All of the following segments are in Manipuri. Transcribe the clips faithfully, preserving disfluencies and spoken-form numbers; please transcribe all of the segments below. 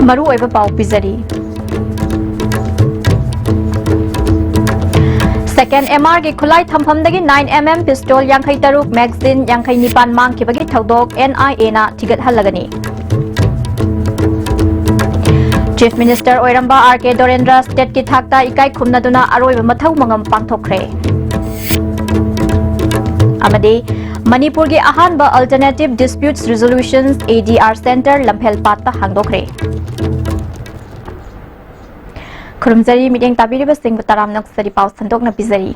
ꯃꯔꯨꯑꯣꯏꯕ ꯄꯥꯎ ꯄꯤꯖꯔꯤ꯫ Second M R ꯒꯤ ꯈꯨꯠꯂꯥꯏ ꯊꯝꯐꯝꯗꯒꯤ nine M M pistol ꯌꯥꯡꯈꯩ ꯇꯔꯨꯛ, magazine ꯌꯥꯡꯈꯩ ꯅꯤꯄꯥꯟ ꯃꯥꯡꯈꯤꯕꯒꯤ ꯊꯧꯗꯣꯛ N I A ꯅ ꯊꯤꯒꯠꯍꯜꯂꯒꯅꯤ꯫ Chief Minister ꯑꯣꯏꯔꯝꯕ R K ꯗꯣꯔꯦꯟꯗ꯭ꯔ state ꯀꯤ ꯊꯥꯛꯇ ꯏꯀꯥꯏ ꯈꯨꯝꯅꯗꯨꯅ ꯑꯔꯣꯏꯕ ꯃꯊꯧ ꯃꯉꯝ ꯄꯥꯡꯊꯣꯛꯈ꯭ꯔꯦ꯫ ꯑꯃꯗꯤ ꯃꯅꯤꯄꯨꯔꯒꯤ ꯑꯍꯥꯟꯕ Alternative Disputes Resolutions, A D R Centre ꯂꯝꯐꯦꯜꯄꯥꯠꯇ ꯍꯥꯡꯗꯣꯛꯈ꯭ꯔꯦ꯫ ꯈꯨꯔꯨꯝꯖꯔꯤ, ꯃꯤꯠꯌꯦꯡ ꯇꯥꯕꯤꯔꯤꯕꯁꯤꯡꯕꯨ ꯇꯔꯥꯝꯅ ꯑꯣꯛꯆꯔꯤ꯫ ꯄꯥꯎ ꯁꯟꯗꯣꯛꯅ ꯄꯤꯖꯔꯤ꯫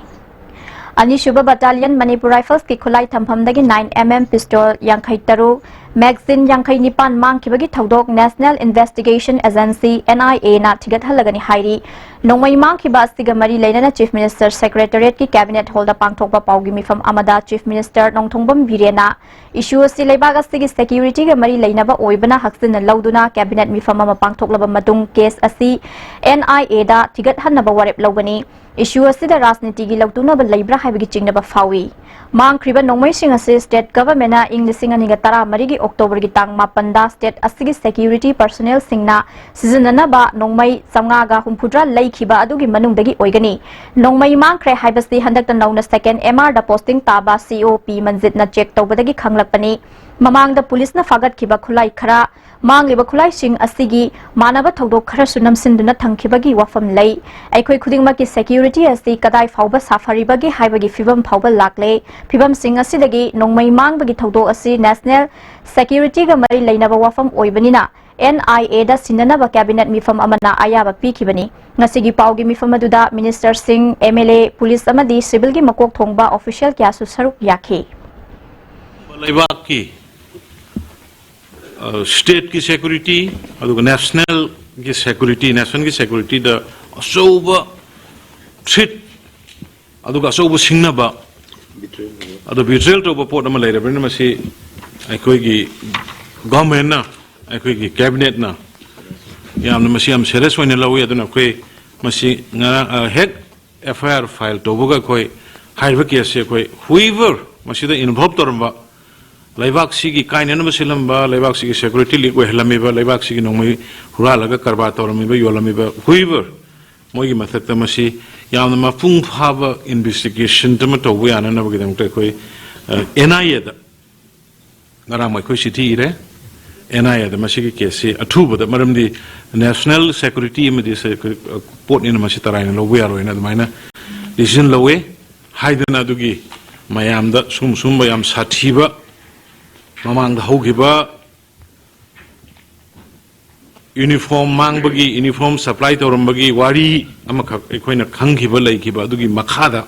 ꯑꯅꯤꯁꯨꯕ Battalion Manipur Rifles ꯀꯤ ꯈꯨꯠꯂꯥꯏ ꯊꯝꯐꯝꯗꯒꯤ nine M M pistol ꯌꯥꯡꯈꯩ ꯇꯔꯨꯛ, magazine ꯌꯥꯡꯈꯩ ꯅꯤꯄꯥꯟ ꯃꯥꯡꯈꯤꯕꯒꯤ ꯊꯧꯗꯣꯛ National Investigation Agency, N I A ꯅ ꯊꯤꯒꯠꯍꯜꯂꯒꯅꯤ ꯍꯥꯏꯔꯤ꯫ ꯅꯣꯡꯃꯩ ꯃꯥꯡꯈꯤꯕ ꯑꯁꯤꯒ ꯃꯔꯤ ꯂꯩꯅꯅ Chief Minister Secretariat ꯀꯤ Cabinet Hall ꯗ ꯄꯥꯡꯊꯣꯛꯄ ꯄꯥꯎꯒꯤ ꯃꯤꯐꯝ ꯑꯃꯗ Chief Minister ꯅꯣꯡꯊꯣꯡꯕꯝ ꯕꯤꯔꯦꯟꯅ issue ꯑꯁꯤ ꯂꯩꯕꯥꯛ ꯑꯁꯤꯒꯤ security ꯒ ꯃꯔꯤ ꯂꯩꯅꯕ ꯑꯣꯏꯕꯅ ꯍꯛꯆꯤꯟꯅ ꯂꯧꯗꯨꯅ Cabinet ꯃꯤꯐꯝ ꯑꯃ ꯄꯥꯡꯊꯣꯛꯂꯕ ꯃꯇꯨꯡ case ꯑꯁꯤ N I A ꯗ ꯊꯤꯒꯠꯍꯟꯅꯕ ꯋꯥꯔꯦꯞ ꯂꯧꯒꯅꯤ꯫ Issue ꯑꯁꯤꯗ ꯔꯥꯖꯅꯤꯇꯤꯒꯤ ꯂꯧꯇꯨꯅꯕ ꯂꯩꯕ꯭ꯔꯥ ꯍꯥꯏꯕꯒꯤ ꯆꯤꯡꯅꯕ ꯐꯥꯎꯏ꯫ ꯃꯥꯡꯈ꯭ꯔꯤꯕ ꯅꯣꯡꯃꯩꯁꯤꯡ ꯑꯁꯤ state government ꯅ ꯏꯪ ꯂꯤꯁꯤꯡ ꯑꯅꯤꯒ ꯇꯔꯥꯃꯔꯤꯒꯤ October ꯒꯤ ꯇꯥꯡ ꯃꯥꯄꯟꯗ state ꯑꯁꯤꯒꯤ security personnel ꯁꯤꯡꯅ ꯁꯤꯖꯤꯟꯅꯅꯕ ꯅꯣꯡꯃꯩ ꯆꯥꯝꯃꯉꯥꯒ ꯍꯨꯝꯐꯨꯇꯔꯥ ꯂꯩꯈꯤꯕ ꯑꯗꯨꯒꯤ ꯃꯅꯨꯡꯗꯒꯤ ꯑꯣꯏꯒꯅꯤ꯫ ꯅꯣꯡꯃꯩ ꯃꯥꯡꯈ꯭ꯔꯦ ꯍꯥꯏꯕꯁꯤ ꯍꯟꯗꯛꯇ ꯅꯧꯅ Second M R ꯗ posting ꯇꯥꯕ C O P ꯃꯟꯖꯤꯠꯅ check ꯇꯧꯕꯗꯒꯤ ꯈꯪꯂꯛꯄꯅꯤ꯫ ꯃꯃꯥꯡꯗ ꯄꯨꯂꯤꯁꯅ ꯐꯥꯒꯠꯈꯤꯕ ꯈꯨꯠꯂꯥꯏ ꯈꯔ, ꯃꯥꯡꯂꯤꯕ ꯈꯨꯠꯂꯥꯏꯁꯤꯡ ꯑꯁꯤꯒꯤ ꯃꯥꯟꯅꯕ ꯊꯧꯗꯣꯛ ꯈꯔꯁꯨ ꯅꯝꯁꯤꯟꯗꯨꯅ ꯊꯝꯈꯤꯕꯒꯤ ꯋꯥꯐꯝ ꯂꯩ꯫ ꯑꯩꯈꯣꯏ ꯈꯨꯗꯤꯡꯃꯛꯀꯤ security ꯑꯁꯤ ꯀꯗꯥꯏ ꯐꯥꯎꯕ ꯁꯥꯐꯔꯤꯕꯒꯦ ꯍꯥꯏꯕꯒꯤ ꯐꯤꯕꯝ ꯐꯥꯎꯕ ꯂꯥꯛꯂꯦ꯫ ꯐꯤꯕꯝꯁꯤꯡ ꯑꯁꯤꯗꯒꯤ ꯅꯣꯡꯃꯩ ꯃꯥꯡꯕꯒꯤ ꯊꯧꯗꯣꯛ ꯑꯁꯤ national security ꯒ ꯃꯔꯤ ꯂꯩꯅꯕ ꯋꯥꯐꯝ ꯑꯣꯏꯕꯅꯤꯅ N I A the ꯁꯤꯟꯅꯅꯕ Cabinet ꯃꯤꯐꯝ ꯑꯃꯅ ꯑꯌꯥꯕ ꯄꯤꯈꯤꯕꯅꯤ꯫ ꯉꯁꯤꯒꯤ ꯄꯥꯎꯒꯤ ꯃꯤꯐꯝ ꯑꯗꯨꯗ Minister ꯁꯤꯡ, M L A, ꯄꯨꯂꯤꯁ ꯑꯃꯗꯤ civil ꯒꯤ ꯃꯀꯣꯛ ꯊꯣꯡꯕ official ꯀꯌꯥꯁꯨ ꯁꯔꯨꯛ ꯌꯥꯈꯤ꯫ ꯂꯩꯕꯥꯛꯀꯤ, ꯑ, state ꯀꯤ security ꯑꯗꯨꯒ national ꯒꯤ security, nation ꯒꯤ security ꯗ ꯑꯆꯧꯕ threat ꯑꯗꯨꯒ ꯑꯆꯧꯕ ꯁꯤꯡꯅꯕ, ꯑꯗꯨ betrayal ꯇꯧꯕ ꯄꯣꯠ ꯑꯃ ꯂꯩꯔꯕꯅꯤꯅ ꯃꯁꯤ ꯑꯩꯈꯣꯏꯒꯤ government ꯅ, ꯑꯩꯈꯣꯏꯒꯤ Cabinet ꯅ ꯌꯥꯝꯅ ꯃꯁꯤ ꯌꯥꯝ serious ꯑꯣꯏꯅ ꯂꯧꯏ꯫ ꯑꯗꯨꯅ ꯑꯩꯈꯣꯏ ꯃꯁꯤ ꯉꯔꯥꯡ, ꯑ, ꯍꯦꯛ F I R file ꯇꯧꯕꯒ ꯑꯩꯈꯣꯏ ꯍꯥꯏꯔꯤꯕ case ꯁꯦ ꯑꯩꯈꯣꯏ whoever ꯃꯁꯤꯗ involve ꯇꯧꯔꯝꯕ ꯂꯩꯕꯥꯛꯁꯤꯒꯤ ꯀꯥꯏꯅꯅꯕ ꯁꯤꯜꯂꯝꯕ, ꯂꯩꯕꯥꯛꯁꯤꯒꯤ security leak ꯑꯣꯏꯍꯜꯂꯝꯃꯤꯕ, ꯂꯩꯕꯥꯛꯁꯤꯒꯤ ꯅꯣꯡꯃꯩ ꯍꯨꯔꯥꯜꯂꯒ ꯀꯔꯕꯥꯔ ꯇꯧꯔꯝꯃꯤꯕ, ꯌꯣꯜꯂꯝꯃꯤꯕ, whoever, ꯃꯣꯏꯒꯤ ꯃꯊꯛꯇ ꯃꯁꯤ ꯌꯥꯝꯅ ꯃꯄꯨꯡ ꯐꯥꯕ investigation ꯑꯃ ꯇꯧꯕ ꯌꯥꯅꯅꯕꯒꯤꯗꯃꯛꯇ ꯑꯩꯈꯣꯏ, ꯑ, NIA ꯗ ꯉꯔꯥꯡ ꯑꯩꯈꯣꯏ ꯆꯤꯊꯤ ꯏꯔꯦ꯫ NIA ꯗ ꯃꯁꯤꯒꯤ case ꯁꯤ ꯑꯊꯨꯕꯗ, ꯃꯔꯝꯗꯤ national security ꯑꯃꯗꯤ ꯁꯦ-, ꯑ, ꯄꯣꯠꯅꯤꯅ ꯃꯁꯤ ꯇꯔꯥꯏꯅ ꯂꯧꯕ ꯌꯥꯔꯣꯏꯅ ꯑꯗꯨꯃꯥꯏꯅ decision ꯂꯧꯋꯦ ꯍꯥꯏꯗꯅ, ꯑꯗꯨꯒꯤ ꯃꯌꯥꯝꯗ ꯁꯨꯝ ꯁꯨꯝꯕ ꯌꯥꯝ ꯁꯥꯊꯤꯕ, ꯃꯃꯥꯡꯗ ꯍꯧꯈꯤꯕ uniform ꯃꯥꯡꯕꯒꯤ, uniform supply ꯇꯧꯔꯝꯕꯒꯤ ꯋꯥꯔꯤ ꯑꯃꯈꯛ ꯑꯩꯈꯣꯏꯅ ꯈꯪꯈꯤꯕ ꯂꯩꯈꯤꯕ, ꯑꯗꯨꯒꯤ ꯃꯈꯥꯗ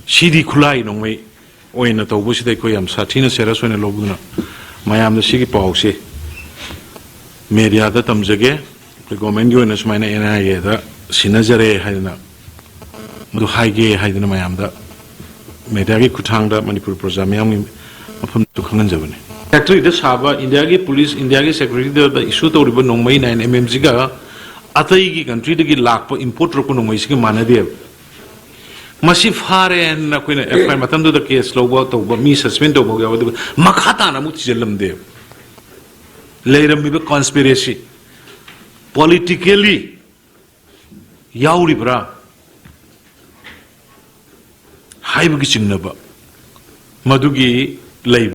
ꯁꯤꯗꯤ ꯈꯨꯠꯂꯥꯏ ꯅꯣꯡꯃꯩ ꯑꯣꯏꯅ ꯇꯧꯕꯁꯤꯗ ꯑꯩꯈꯣꯏ ꯌꯥꯝ ꯁꯥꯊꯤꯅ serious ꯑꯣꯏꯅ ꯂꯧꯗꯨꯅ ꯃꯌꯥꯝꯗ ꯁꯤꯒꯤ ꯄꯥꯎꯁꯦ media ꯗ ꯇꯝꯖꯒꯦ꯫ ꯑꯩꯈꯣꯏ government ꯀꯤ ꯑꯣꯏꯅ ꯁꯨꯃꯥꯏꯅ NIA ꯗ ꯁꯤꯟꯅꯖꯔꯦ ꯍꯥꯏꯗꯅ, ꯃꯗꯨ ꯍꯥꯏꯒꯦ ꯍꯥꯏꯗꯅ ꯃꯌꯥꯝꯗ media ꯒꯤ ꯈꯨꯠꯊꯥꯡꯗ ꯃꯅꯤꯄꯨꯔ ꯄ꯭ꯔꯖꯥ ꯃꯤꯌꯥꯝꯒꯤ ꯃꯐꯝꯗꯁꯨ ꯈꯪꯍꯟꯖꯕꯅꯤ꯫ Factory ꯗ ꯁꯥꯕ ꯏꯟꯗꯤꯌꯥꯒꯤ ꯄꯨꯂꯤꯁ, ꯏꯟꯗꯤꯌꯥꯒꯤ security ꯗ issue ꯇꯧꯔꯤꯕ ꯅꯣꯡꯃꯩ nine M M ꯁꯤꯒ ꯑꯇꯩꯒꯤ country ꯗꯒꯤ ꯂꯥꯛꯄ import ꯇꯧꯔꯛꯄ ꯅꯣꯡꯃꯩꯁꯤꯒ ꯃꯥꯟꯅꯗꯦꯕ꯫ ꯃꯁꯤ ꯐꯥꯔꯦꯅ ꯑꯩꯈꯣꯏꯅ FIR ꯃꯇꯝꯗꯨꯗ case ꯂꯧꯕ ꯇꯧꯕ, ꯃꯤ suspend ꯇꯧꯕ ꯌꯥꯎꯋꯦ, ꯑꯗꯨꯒ ꯃꯈꯥ ꯇꯥꯅ ꯑꯃꯨꯛ ꯊꯤꯖꯤꯜꯂꯝꯗꯦꯕ꯫ ꯂꯩꯔꯝꯃꯤꯕ conspiracy, politically ꯌꯥꯎꯔꯤꯕ꯭ꯔꯥ ꯍꯥꯏꯕꯒꯤ ꯆꯤꯡꯅꯕ ꯃꯗꯨꯒꯤ ꯂꯩꯕ꯫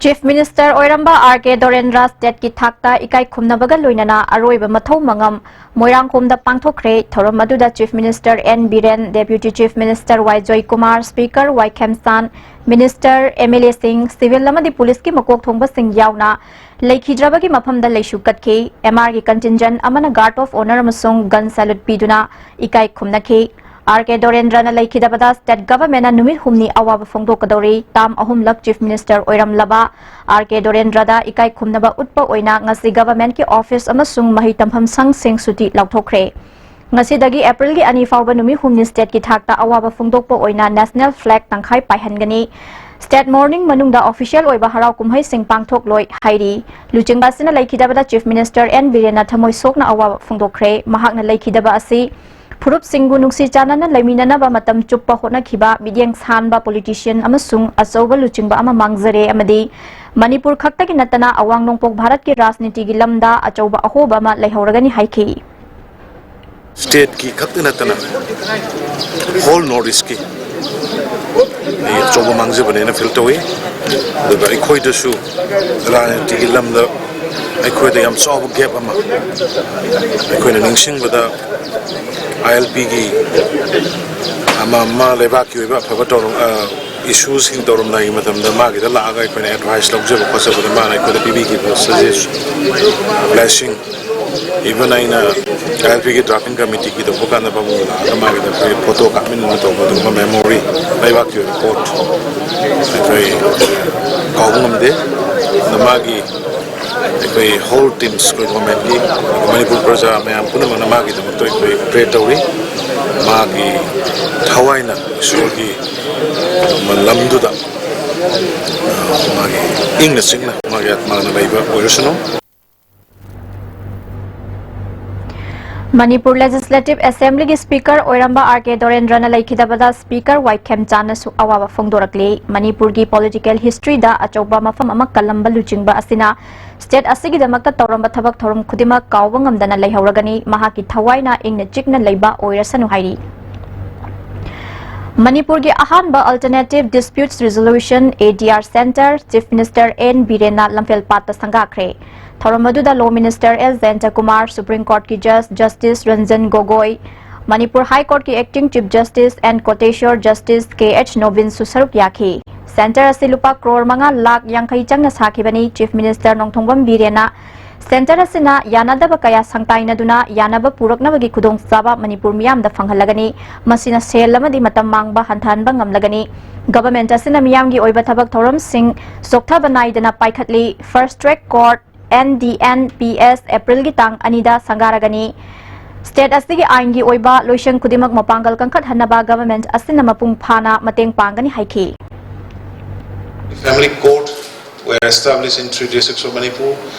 Chief Minister ꯑꯣꯏꯔꯝꯕ R K ꯗꯣꯔꯦꯟꯗ꯭ꯔ state ꯀꯤ ꯊꯥꯛꯇ ꯏꯀꯥꯏ ꯈꯨꯝꯅꯕꯒ ꯂꯣꯏꯅꯅ ꯑꯔꯣꯏꯕ ꯃꯊꯧ ꯃꯉꯝ ꯃꯣꯏꯔꯥꯡꯈꯣꯝꯗ ꯄꯥꯡꯊꯣꯛꯈ꯭ꯔꯦ꯫ ꯊꯧꯔꯝ ꯑꯗꯨꯗ Chief Minister N Biren, Deputy Chief Minister ꯋꯥꯏ ꯖꯣꯏꯀꯨꯃꯥꯔ, Speaker ꯋꯥꯏ ꯈꯦꯝꯆꯥꯟ, Minister, MLA ꯁꯤꯡ, civil ꯑꯃꯗꯤ ꯄꯨꯂꯤꯁꯀꯤ ꯃꯀꯣꯛ ꯊꯣꯡꯕꯁꯤꯡ ꯌꯥꯎꯅ ꯂꯩꯈꯤꯗ꯭ꯔꯕꯒꯤ ꯃꯐꯝꯗ ꯂꯩꯁꯨ ꯀꯠꯈꯤ꯫ MR ꯒꯤ contingent ꯑꯃꯅ guard of honour ꯑꯃꯁꯨꯡ gun salute ꯄꯤꯗꯨꯅ ꯏꯀꯥꯏ ꯈꯨꯝꯅꯈꯤ꯫ R K ꯗꯣꯔꯦꯟꯗ꯭ꯔꯅ ꯂꯩꯈꯤꯗꯕꯗ state government ꯅ ꯅꯨꯃꯤꯠ ꯍꯨꯝꯅꯤ ꯑꯋꯥꯕ ꯐꯣꯡꯗꯣꯛꯀꯗꯧꯔꯤ꯫ Term ꯑꯍꯨꯝꯂꯛ Chief Minister ꯑꯣꯏꯔꯝꯂꯕ R K ꯗꯣꯔꯦꯟꯗ꯭ꯔꯗ ꯏꯀꯥꯏ ꯈꯨꯝꯅꯕ ꯎꯠꯄ ꯑꯣꯏꯅ ꯉꯁꯤ government ꯀꯤ office ꯑꯃꯁꯨꯡ ꯃꯍꯩ ꯇꯝꯐꯝ ꯁꯪꯁꯤꯡ ꯁꯨꯇꯤ ꯂꯥꯎꯊꯣꯛꯈ꯭ꯔꯦ꯫ ꯉꯁꯤꯗꯒꯤ April ꯒꯤ ꯑꯅꯤ ꯐꯥꯎꯕ ꯅꯨꯃꯤꯠ ꯍꯨꯝꯅꯤ state ꯀꯤ ꯊꯥꯛꯇ ꯑꯋꯥꯕ ꯐꯣꯡꯗꯣꯛꯄ ꯑꯣꯏꯅ national flag ꯇꯪꯈꯥꯏ ꯄꯥꯏꯍꯟꯒꯅꯤ꯫ State mourning ꯃꯅꯨꯡꯗ official ꯑꯣꯏꯕ ꯍꯔꯥꯎ ꯀꯨꯝꯍꯩꯁꯤꯡ ꯄꯥꯡꯊꯣꯛꯂꯣꯏ ꯍꯥꯏꯔꯤ꯫ ꯂꯨꯆꯤꯡꯕ ꯑꯁꯤꯅ ꯂꯩꯈꯤꯗꯕꯗ Chief Minister N ꯕꯤꯔꯦꯟꯅ ꯊꯃꯣꯏ ꯁꯣꯛꯅ ꯑꯋꯥꯕ ꯐꯣꯡꯗꯣꯛꯈ꯭ꯔꯦ꯫ ꯃꯍꯥꯛꯅ ꯂꯩꯈꯤꯗꯕ ꯑꯁꯤ ꯐꯨꯔꯨꯞꯁꯤꯡꯕꯨ ꯅꯨꯡꯁꯤ ꯆꯥꯟꯅꯅ ꯂꯩꯃꯤꯟꯅꯅꯕ ꯃꯇꯝ ꯆꯨꯞꯄ ꯍꯣꯠꯅꯈꯤꯕ ꯃꯤꯠꯌꯦꯡ ꯁꯥꯟꯕ politician ꯑꯃꯁꯨꯡ ꯑꯆꯧꯕ ꯂꯨꯆꯤꯡꯕ ꯑꯃ ꯃꯥꯡꯖꯔꯦ ꯑꯃꯗꯤ ꯃꯅꯤꯄꯨꯔ ꯈꯛꯇꯒꯤ ꯅꯠꯇꯅ ꯑꯋꯥꯡ ꯅꯣꯡꯄꯣꯛ ꯚꯥꯔꯠꯀꯤ ꯔꯥꯖꯅꯤꯇꯤꯒꯤ ꯂꯝꯗ ꯑꯆꯧꯕ ꯑꯍꯣꯕ ꯑꯃ ꯂꯩꯍꯧꯔꯒꯅꯤ ꯍꯥꯏꯈꯤ꯫ Stateꯀꯤ ꯈꯛꯇ ꯅꯠꯇꯅ whole North Eastꯀꯤ ꯑꯩ ꯑꯆꯧꯕ ꯃꯥꯡꯖꯕꯅꯦꯅ feel ꯇꯧꯏ꯫ ꯑꯗꯨꯒ ꯑꯩꯈꯣꯏꯗꯁꯨ ꯔꯥꯖꯅꯤꯇꯤꯒꯤ ꯂꯝꯗ ꯑꯩꯈꯣꯏꯗ ꯌꯥꯝ ꯆꯥꯎꯕ gap ꯑꯃ ꯑꯩꯈꯣꯏꯅ ꯅꯤꯡꯁꯤꯡꯕꯗ ILPꯒꯤ ꯑꯃ ꯑꯃ ꯂꯩꯕꯥꯛꯀꯤ ꯑꯣꯏꯕ ꯑꯐꯕ ꯇꯧꯔꯝ issueꯁꯤꯡ ꯇꯧꯔꯝꯗꯥꯏꯒꯤ ꯃꯇꯝꯗ ꯃꯥꯒꯤꯗ ꯂꯥꯛꯑꯒ ꯑꯩꯈꯣꯏꯅ advice ꯂꯧꯖꯕ ꯈꯣꯠꯆꯕꯗ ꯃꯥꯅ ꯑꯩꯈꯣꯏꯗ ꯄꯤꯕꯤꯈꯤꯕ suggest blessing, even ꯑꯩꯅ ILPꯒꯤ drafting committeeꯒꯤ ꯇꯧꯕ ꯀꯥꯟꯗ ꯄꯥꯕꯨꯡ ꯂꯥꯛꯑꯒ ꯃꯥꯒꯤꯗ ꯑꯩꯈꯣꯏꯒꯤ photo ꯀꯥꯞꯃꯤꯟꯅꯕ ꯇꯧꯕ ꯑꯗꯨꯒꯨꯝꯕ memory, ꯂꯩꯕꯥꯛꯀꯤ ꯑꯣꯏꯕ ꯄꯣꯠ ꯑꯩꯈꯣꯏ ꯀꯥꯎꯕ ꯉꯝꯗꯦ꯫ ꯑꯗꯣ ꯃꯥꯒꯤ ꯑꯩꯈꯣꯏ whole teams ꯑꯩꯈꯣꯏ governmentꯀꯤ ꯃꯅꯤꯄꯨꯔ ꯄ꯭ꯔꯖꯥ ꯃꯌꯥꯝ ꯄꯨꯝꯅꯃꯛꯅ ꯃꯥꯒꯤꯗꯃꯛꯇ ꯑꯩꯈꯣꯏ pray ꯇꯧꯔꯤ꯫ ꯃꯥꯒꯤ ꯊꯋꯥꯏꯅ ꯏꯁꯣꯔꯒꯤ ꯂꯝꯗꯨꯗ ꯃꯥꯒꯤ ꯏꯪꯅ ꯆꯤꯛꯅ ꯃꯥꯒꯤ ꯑꯥꯠꯃꯥꯅ ꯂꯩꯕ ꯑꯣꯏꯔꯁꯅꯨ꯫ ꯃꯅꯤꯄꯨꯔ Legislative Assemblyꯒꯤ Speaker ꯑꯣꯏꯔꯝꯕ R K ꯗꯣꯔꯦꯟꯗ꯭ꯔꯅ ꯂꯩꯈꯤꯗꯕꯗ Speaker ꯋꯥꯏꯈꯦꯝꯆꯥꯟꯅꯁꯨ ꯑꯋꯥꯕ ꯐꯣꯡꯗꯣꯔꯛꯂꯤ꯫ ꯃꯅꯤꯄꯨꯔꯒꯤ political historyꯗ ꯑꯆꯧꯕ ꯃꯐꯝ ꯑꯃ ꯀꯜꯂꯝꯕ ꯂꯨꯆꯤꯡꯕ ꯑꯁꯤꯅ state ꯑꯁꯤꯒꯤꯗꯃꯛꯇ ꯇꯧꯔꯝꯕ ꯊꯕꯛ ꯊꯧꯔꯝ ꯈꯨꯗꯤꯡꯃꯛ ꯀꯥꯎꯕ ꯉꯝꯗꯅ ꯂꯩꯍꯧꯔꯒꯅꯤ꯫ ꯃꯍꯥꯛꯀꯤ ꯊꯋꯥꯏꯅ ꯏꯪꯅ ꯆꯤꯛꯅ ꯂꯩꯕ ꯑꯣꯏꯔꯁꯅꯨ ꯍꯥꯏꯔꯤ꯫ ꯃꯅꯤꯄꯨꯔꯒꯤ ꯑꯍꯥꯟꯕ Alternative Disputes Resolution, ADR Centre Chief Minister N ꯕꯤꯔꯦꯟꯅ ꯂꯝꯐꯦꯜꯄꯥꯠꯇ ꯁꯪꯒꯥꯈ꯭ꯔꯦ꯫ ꯊꯧꯔꯝ ꯑꯗꯨꯗ Law Minister S ꯖꯌꯟꯇꯀꯨꯃꯥꯔ, Supreme Courtꯀꯤ Judge Justice Ranjan ꯒꯣꯒꯣꯏ, Manipur High Courtꯀꯤ Acting Chief Justice and Koteshwar Justice K H ꯅꯣꯕꯤꯟꯁꯨ ꯁꯔꯨꯛ ꯌꯥꯈꯤ꯫ Centre ꯑꯁꯤ ꯂꯨꯄꯥ ꯀ꯭ꯔꯣꯔ ꯃꯉꯥ ꯂꯥꯈ ꯌꯥꯡꯈꯩ ꯆꯪꯅ ꯁꯥꯈꯤꯕꯅꯤ꯫ Chief Minister ꯅꯣꯡꯊꯣꯝꯕꯝ ꯕꯤꯔꯦꯟꯅ Centre ꯑꯁꯤꯅ ꯌꯥꯅꯗꯕ ꯀꯌꯥ ꯁꯪꯇꯥꯏꯅꯗꯨꯅ ꯌꯥꯅꯕ ꯄꯨꯔꯛꯅꯕꯒꯤ ꯈꯨꯗꯣꯡꯆꯥꯕ ꯃꯅꯤꯄꯨꯔ ꯃꯤꯌꯥꯝꯗ ꯐꯪꯍꯜꯂꯒꯅꯤ꯫ ꯃꯁꯤꯅ ꯁꯦꯜ ꯑꯃꯗꯤ ꯃꯇꯝ ꯃꯥꯡꯕ ꯍꯟꯊꯍꯟꯕ ꯉꯝꯂꯒꯅꯤ꯫ Government ꯑꯁꯤꯅ ꯃꯤꯌꯥꯝꯒꯤ ꯑꯣꯏꯕ ꯊꯕꯛ ꯊꯧꯔꯝꯁꯤꯡ ꯆꯣꯛꯊꯕ ꯅꯥꯏꯗꯅ ꯄꯥꯏꯈꯠꯂꯤ꯫ First Track Court, N D N P S Aprilꯒꯤ ꯇꯥꯡ ꯑꯅꯤꯗ ꯁꯪꯒꯥꯔꯒꯅꯤ꯫ State ꯑꯁꯤꯒꯤ ꯑꯥꯏꯟꯒꯤ ꯑꯣꯏꯕ ꯂꯣꯏꯁꯪ ꯈꯨꯗꯤꯡꯃꯛ ꯃꯄꯥꯡꯒꯜ ꯀꯟꯈꯠꯍꯟꯅꯕ government ꯑꯁꯤꯅ ꯃꯄꯨꯡ ꯐꯥꯅ ꯃꯇꯦꯡ ꯄꯥꯡꯒꯅꯤ ꯍꯥꯏꯈꯤ꯫ Family court were established in three districts of Manipur.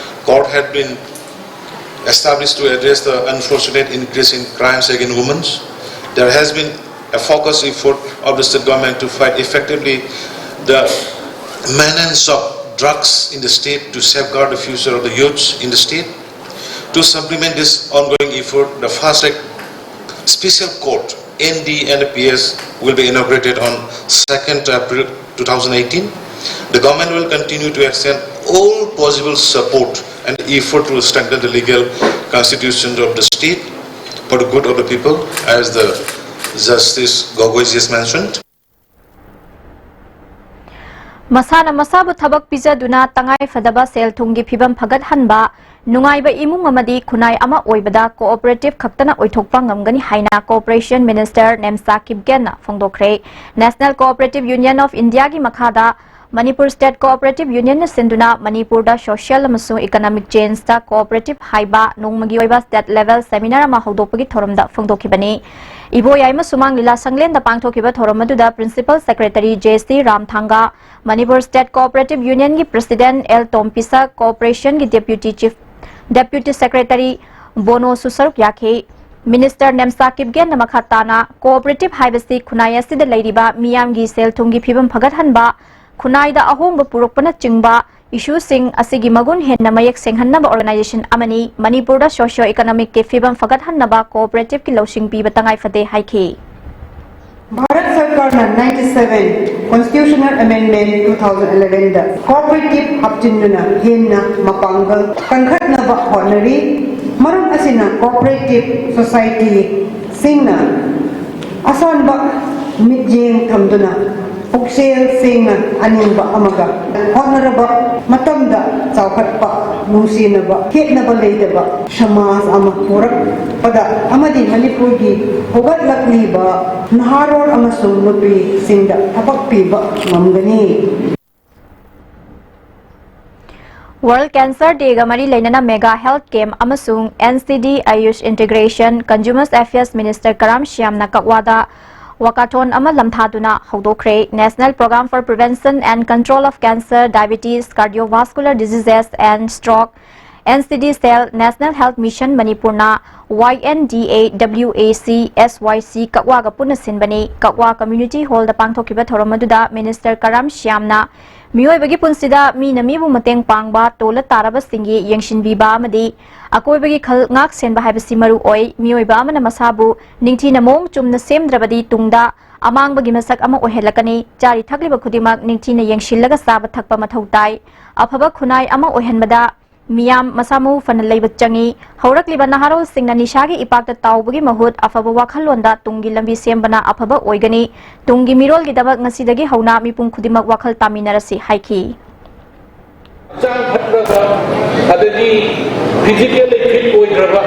Court had been established to address the unfortunate increase in crimes against women. There has been a focused effort of the state government to fight effectively the maintenance of drugs in the state to safeguard the future of the youths in the state. To supplement this ongoing effort, the Fast Track Special Court, N D and P S, will be inaugurated on second April two thousand eighteen. The government will continue to extend all possible support and effort to strengthen the legal constitution of the state for the good of the people, as the Justice Gogoi just mentioned. ꯃꯁꯥꯅ ꯃꯁꯥꯕꯨ ꯊꯕꯛ ꯄꯤꯖꯗꯨꯅ ꯇꯉꯥꯏ ꯐꯗꯕ ꯁꯦꯜ ꯊꯨꯝꯒꯤ ꯐꯤꯕꯝ ꯐꯒꯠꯍꯟꯕ, ꯅꯨꯡꯉꯥꯏꯕ ꯏꯃꯨꯡ ꯑꯃꯗꯤ ꯈꯨꯟꯅꯥꯏ ꯑꯃ ꯑꯣꯏꯕꯗ ꯀꯣꯑꯣꯄꯔꯦꯇꯤꯚ ꯈꯛꯇꯅ ꯑꯣꯏꯊꯣꯛꯄ ꯉꯝꯒꯅꯤ ꯍꯥꯏꯅ ꯀꯣꯑꯣꯄꯔꯦꯁꯟ ꯃꯤꯅꯤꯁꯇꯔ ꯅꯦꯝꯆꯥ ꯀꯤꯞꯒꯦꯟꯅ ꯐꯣꯡꯗꯣꯛꯈ꯭ꯔꯦ꯫ National Cooperative Union of Indiaꯒꯤ ꯃꯈꯥꯗ ꯃꯅꯤꯄꯨꯔ ꯁ꯭ꯇꯦꯠ ꯀꯣꯑꯣꯄꯔꯦꯇꯤꯚ ꯌꯨꯅꯤꯌꯟꯅ ꯁꯤꯟꯗꯨꯅ ꯃꯅꯤꯄꯨꯔꯗ ꯁꯣꯁꯤꯌꯦꯜ ꯑꯃꯁꯨꯡ ꯏꯀꯣꯅꯣꯃꯤꯛ ꯆꯦꯟꯖꯇ ꯀꯣꯑꯣꯄꯔꯦꯇꯤꯚ ꯍꯥꯏꯕ ꯅꯣꯡꯃꯒꯤ ꯑꯣꯏꯕ ꯁ꯭ꯇꯦꯠ ꯂꯦꯚꯦꯜ ꯁꯦꯃꯤꯅꯥꯔ ꯑꯃ ꯍꯧꯗꯣꯛꯄꯒꯤ ꯊꯧꯔꯝꯗ ꯐꯣꯡꯗꯣꯛꯈꯤꯕꯅꯤ꯫ ꯏꯕꯣꯌꯥꯏꯃ ꯁꯨꯃꯥꯡ ꯂꯤꯂꯥ ꯁꯪꯂꯦꯟꯗ ꯄꯥꯡꯊꯣꯛꯈꯤꯕ ꯊꯧꯔꯝ ꯑꯗꯨꯗ ꯄ꯭ꯔꯤꯟꯁꯤꯄꯜ ꯁꯦꯀ꯭ꯔꯦꯇꯔꯤ ꯖꯦ ꯁꯤ ꯔꯥꯝꯊꯥꯡꯒ, ꯃꯅꯤꯄꯨꯔ ꯁ꯭ꯇꯦꯠ ꯀꯣꯑꯣꯄꯔꯦꯇꯤꯚ ꯌꯨꯅꯤꯌꯟꯒꯤ ꯄ꯭ꯔꯦꯁꯤꯗꯦꯟꯠ ꯑꯦꯜ ꯇꯣꯝꯄꯤꯁꯛ, ꯀꯣꯑꯣꯄꯔꯦꯁꯟꯒꯤ ꯗꯦꯄ꯭ꯌꯨꯇꯤ ꯆꯤꯐ, ꯗꯦꯄ꯭ꯌꯨꯇꯤ ꯁꯦꯀ꯭ꯔꯦꯇꯔꯤ ꯕꯣꯅꯣꯁꯨ ꯁꯔꯨꯛ ꯌꯥꯈꯤ꯫ ꯃꯤꯅꯤꯁꯇꯔ ꯅꯦꯝꯆꯥ ꯀꯤꯞꯒꯦꯟꯅ ꯃꯈꯥ ꯇꯥꯅ ꯀꯣꯑꯣꯄꯔꯦꯇꯤꯚ ꯍꯥꯏꯕꯁꯤ ꯈꯨꯟꯅꯥꯏ ꯑꯁꯤꯗ ꯂꯩꯔꯤꯕ ꯃꯤꯌꯥꯝꯒꯤ ꯁꯦꯜ ꯊꯨꯝꯒꯤ ꯐꯤꯕꯝ ꯐꯒꯠꯍꯟꯕ, ꯈꯨꯟꯅꯥꯏꯗ ꯑꯍꯣꯡꯕ ꯄꯨꯔꯛꯄꯅꯆꯤꯡꯕ ꯏꯁꯨꯁꯤꯡ ꯑꯁꯤꯒꯤ ꯃꯒꯨꯟ ꯍꯦꯟꯅ ꯃꯌꯦꯛ ꯁꯦꯡꯍꯟꯅꯕ ꯑꯣꯔꯒꯅꯥꯏꯖꯦꯁꯟ ꯑꯃꯅꯤ꯫ ꯃꯅꯤꯄꯨꯔꯗ ꯁꯣꯁꯤꯌꯣ ꯏꯀꯣꯅꯣꯃꯤꯛꯀꯤ ꯐꯤꯕꯝ ꯐꯒꯠꯍꯟꯅꯕ ꯀꯣꯑꯣꯄꯔꯦꯇꯤꯚꯀꯤ ꯂꯧꯁꯤꯡ ꯄꯤꯕ ꯇꯉꯥꯏ ꯐꯗꯦ ꯍꯥꯏꯈꯤ꯫ ꯚꯥꯔꯠ ꯁꯔꯀꯥꯔꯅ ninety seven Constitutional Amendment two thousand eleven ꯗ cooperative ꯍꯥꯞꯆꯤꯟꯗꯨꯅ ꯍꯦꯟꯅ ꯃꯄꯥꯡꯒꯜ ꯀꯟꯈꯠꯅꯕ ꯍꯣꯠꯅꯔꯤ꯫ ꯃꯔꯝ ꯑꯁꯤꯅ cooperative society ꯁꯤꯡꯅ ꯑꯁꯥꯟꯕ ꯃꯤꯠꯌꯦꯡ ꯊꯝꯗꯨꯅ ꯄꯨꯛꯆꯦꯜ ꯁꯦꯡꯅ ꯑꯅꯤꯡꯕ ꯑꯃꯒ ꯍꯣꯠꯅꯔꯕ ꯃꯇꯝꯗ ꯆꯥꯎꯈꯠꯄ, ꯅꯨꯡꯁꯤꯅꯕ, ꯈꯦꯠꯅꯕ ꯂꯩꯇꯕ ꯁꯃꯥꯖ ꯑꯃ ꯄꯨꯔꯛꯄꯗ ꯑꯃꯗꯤ ꯃꯅꯤꯄꯨꯔꯒꯤ ꯍꯧꯒꯠꯂꯛꯂꯤꯕ ꯅꯍꯥꯔꯣꯜ ꯑꯃꯁꯨꯡ ꯅꯨꯄꯤꯁꯤꯡꯗ ꯊꯕꯛ ꯄꯤꯕ ꯉꯝꯒꯅꯤ꯫ World Cancer Dayꯒ ꯃꯔꯤ ꯂꯩꯅꯅ mega health camp ꯑꯃꯁꯨꯡ N C D, AYUSH integration, Consumers Affairs Minister ꯀꯔꯥꯝ ꯁ꯭ꯌꯥꯝꯅ ꯀꯛꯋꯥꯗ walkathon ꯑꯃ ꯂꯝꯊꯥꯗꯨꯅ ꯍꯧꯗꯣꯛꯈ꯭ꯔꯦ꯫ National Program for Prevention and Control of Cancer, Diabetes, Cardiovascular Diseases and Stroke, NCD cell National Health Mission ꯃꯅꯤꯄꯨꯔꯅ YNDA WAC SYC ꯀꯛꯋꯥꯒ ꯄꯨꯟꯅ ꯁꯤꯟꯕꯅꯤ꯫ ꯀꯛꯋꯥ Community Hallꯗ ꯄꯥꯡꯊꯣꯛꯈꯤꯕ ꯊꯧꯔꯝ ꯑꯗꯨꯗ Minister ꯀꯔꯥꯝ ꯁ꯭ꯌꯥꯝꯅ ꯃꯤꯑꯣꯏꯕꯒꯤ ꯄꯨꯟꯁꯤꯗ ꯃꯤꯅ ꯃꯤꯕꯨ ꯃꯇꯦꯡ ꯄꯥꯡꯕ, ꯇꯣꯜꯂ ꯇꯥꯔꯕꯁꯤꯡꯒꯤ ꯌꯦꯡꯁꯤꯟꯕꯤꯕ ꯑꯃꯗꯤ ꯑꯀꯣꯏꯕꯒꯤ ꯈꯜ ꯉꯥꯛ ꯁꯦꯟꯕ ꯍꯥꯏꯕꯁꯤ ꯃꯔꯨ ꯑꯣꯏ꯫ ꯃꯤꯑꯣꯏꯕ ꯑꯃꯅ ꯃꯁꯥꯕꯨ ꯅꯤꯡꯊꯤꯅ ꯃꯑꯣꯡ ꯆꯨꯝꯅ ꯁꯦꯝꯗ꯭ꯔꯕꯗꯤ ꯇꯨꯡꯗ ꯑꯃꯥꯡꯕꯒꯤ ꯃꯁꯛ ꯑꯃ ꯑꯣꯏꯍꯜꯂꯛꯀꯅꯤ꯫ ꯆꯥꯔꯤ ꯊꯛꯂꯤꯕ ꯈꯨꯗꯤꯡꯃꯛ ꯅꯤꯡꯊꯤꯅ ꯌꯦꯡꯁꯤꯜꯂꯒ ꯆꯥꯕ ꯊꯛꯄ ꯃꯊꯧ ꯇꯥꯏ꯫ ꯑꯐꯕ ꯈꯨꯟꯅꯥꯏ ꯑꯃ ꯑꯣꯏꯍꯟꯕꯗ ꯃꯤꯌꯥꯝ ꯃꯁꯥ ꯃꯎ ꯐꯅ ꯂꯩꯕ ꯆꯪꯏ꯫ ꯍꯧꯔꯛꯂꯤꯕ ꯅꯍꯥꯔꯣꯜꯁꯤꯡꯅ ꯅꯤꯁꯥꯒꯤ ꯏꯄꯥꯛꯇ ꯇꯥꯎꯕꯒꯤ ꯃꯍꯨꯠ ꯑꯐꯕ ꯋꯥꯈꯜꯂꯣꯟꯗ ꯇꯨꯡꯒꯤ ꯂꯝꯕꯤ ꯁꯦꯝꯕꯅ ꯑꯐꯕ ꯑꯣꯏꯒꯅꯤ꯫ ꯇꯨꯡꯒꯤ ꯃꯤꯔꯣꯜꯒꯤꯗꯃꯛ ꯉꯁꯤꯗꯒꯤ ꯍꯧꯅ ꯃꯤꯄꯨꯝ ꯈꯨꯗꯤꯡꯃꯛ ꯋꯥꯈꯜ ꯇꯥꯃꯤꯟꯅꯔꯁꯤ ꯍꯥꯏꯈꯤ꯫ ꯍꯛꯆꯥꯡ ꯐꯠꯇ꯭ꯔꯕ, ꯑꯗꯒꯤ physically fit ꯑꯣꯏꯗ꯭ꯔꯕ